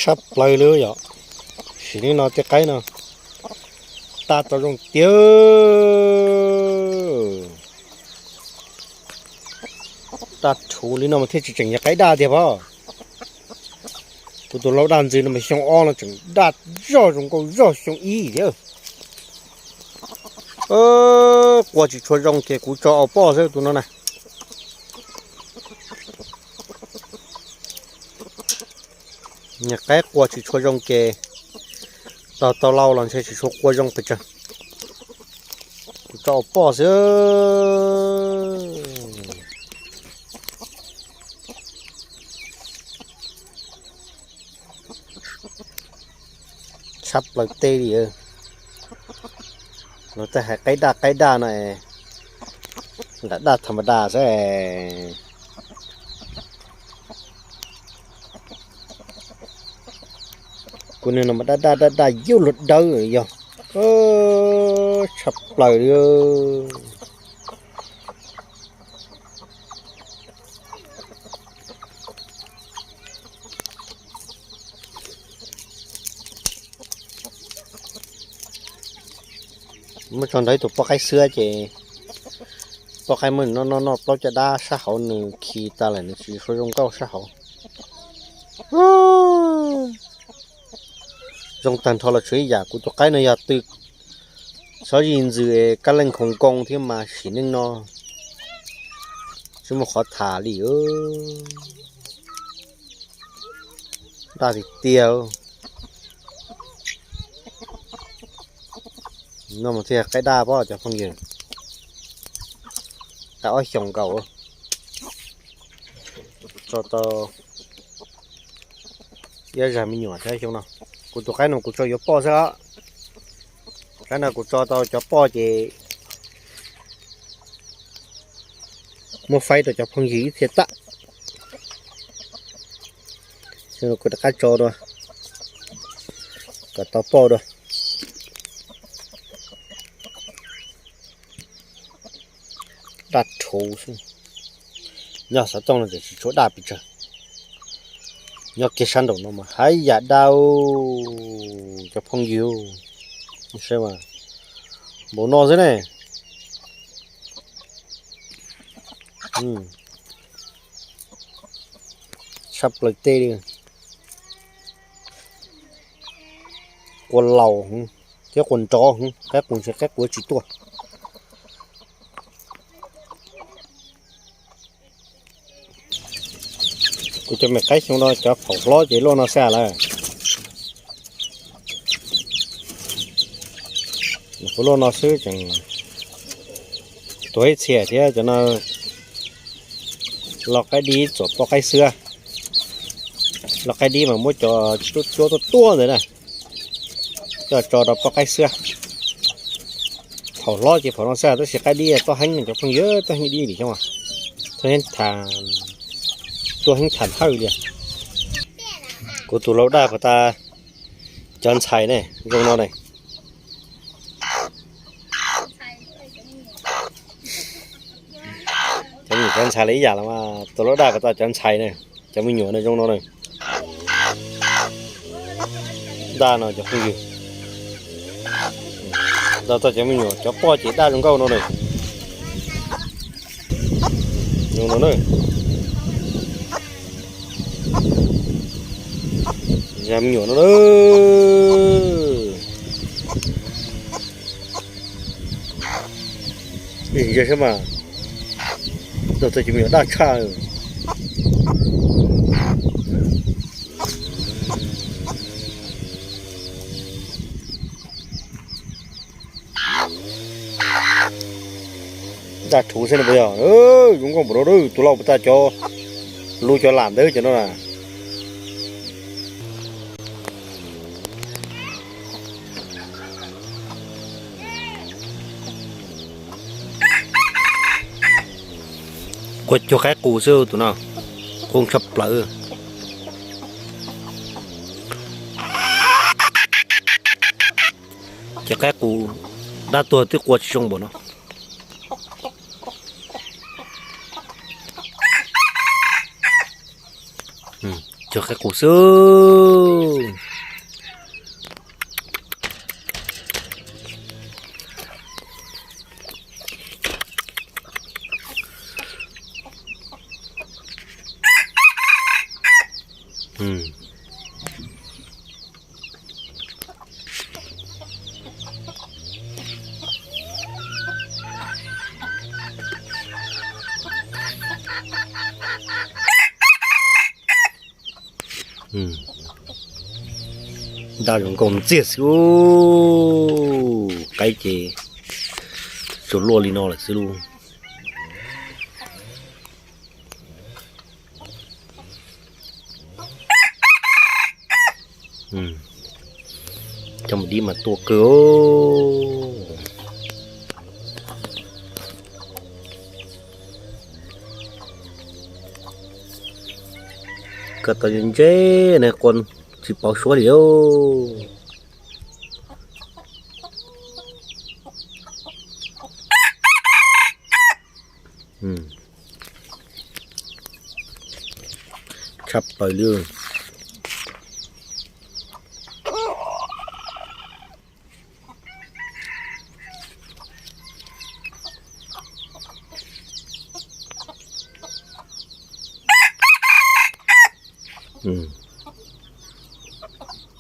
Tshaj plaws li yom. Sim neej no tej qaib no daj tau zoo tiag. Daj rhuv li no mas thiaj tsis tseem yog qaib daj tiag pob. Kuv tus lau daj ntxwg no mas xyoo ob no tseem daj zoj zoo nkauj zog xyoo ib thiab. Qua tsis tshua zoo ces kuv tso aus poj xwb tus no na. Niag qaib qua tsis tshua zoo ces tog tau lau los ntshe tsis tshua qua zoo pes tsawg. Kuv tso aus poj xwb. Tshaj plaws tej li. Luag tej hais qaib daj qaib daj no, lam daj tham ma das xwb. Kuv niag no mas daj daj daj daj yuj luag dawb yog tshaj plaws li. Muab tso ntawm ib tug poj qaib xwb ces poj qaib muab nws noj noj noj plaub caj dab sab hauv nws khi tas lawm nws tsis tshua zoo nkauj sab hauv. Zoo tag nrho los tshuav ib yam kuv tus qaib no yog tw xov zis ntxwm kab leej khoom koo thiab mas sim neej no tsis muaj qhov tham li. Daj tiag tiag. No mas thiaj qaib daj pob cov phooj ywg. Qaib ob xyoos nkaus. Tso tau ib zag me nyuam thiab xyoo no. Kuv tus qaib no kuv tso yuav poj xwb os. Qaib no kuv tso tau cov poj ces muab faib rau cov phooj ywg ib txhia tag. Xyoo no kuv rov qab tso dua kom tau poj dua. Daj rhuv xwb. Nyob xov tooj no ces tsis tshua daj pes tsawg. Nyob kiag sab nraum no mas haj yam daj cov phooj ywg. Saib mas npaum no xwb ne. Tshaj plaws tej li. Qua laus heev thiab qua nrov heev, qaib qus ntshe qaib qus tsis tuaj. Kuv cov me qaib xyoo no cov phaum hlob ces luaj no xwb lawm. Kuv luaj no xwb tseem tuag ib txhia thiab cov no los qaib dib txuam poj qaib xwb. Los qaib dib mas muab cov tsuab tsuab tuaj tuaj ntawd na, coj tso rau poj qaib xwb. Phaum hlob ces phaum no xwb tab sis qaib dib tuaj heev cov phooj ywg, tuaj heev dib li xyoo, tuaj heev tham, tuaj heev tham hawj li. Kuv tus lau daj puas tas cov ntxhais ne zoo no ne. Cov me nyuam cov ntxhais li ib yam los mas tus lau daj puas tas cov ntxhais ne, cov me nyuam ne zoo no ne. Daj no cov phooj ywg, daj tau cov me nyuam, cov poj ces daj zoo nkauj no ne. Zoo no na. Zag me nyuam no na. Ntsia saib mas, tus txawj cov me nyuam daj tshaj. Daj rhuv xwb no puas yog? Zoo nkauj npaum no, tus lau puas tas cov lub cov lam ntawd cov no na. Qua cuag qaib qus xwb tus no, qus tshaj plaws. Ces qaib qus dab tuag twb qua tsis zoo npaum no. Cog qaib qus xwb. Nta zoo nkauj ntxiag xwb. Qaib ces tsuas luaj li no lawm xwb lauj. Coj mus dib mas tuaj kawg. Koj tau ntse ne, quaj tsis paub suab li. Tshaj plaws li.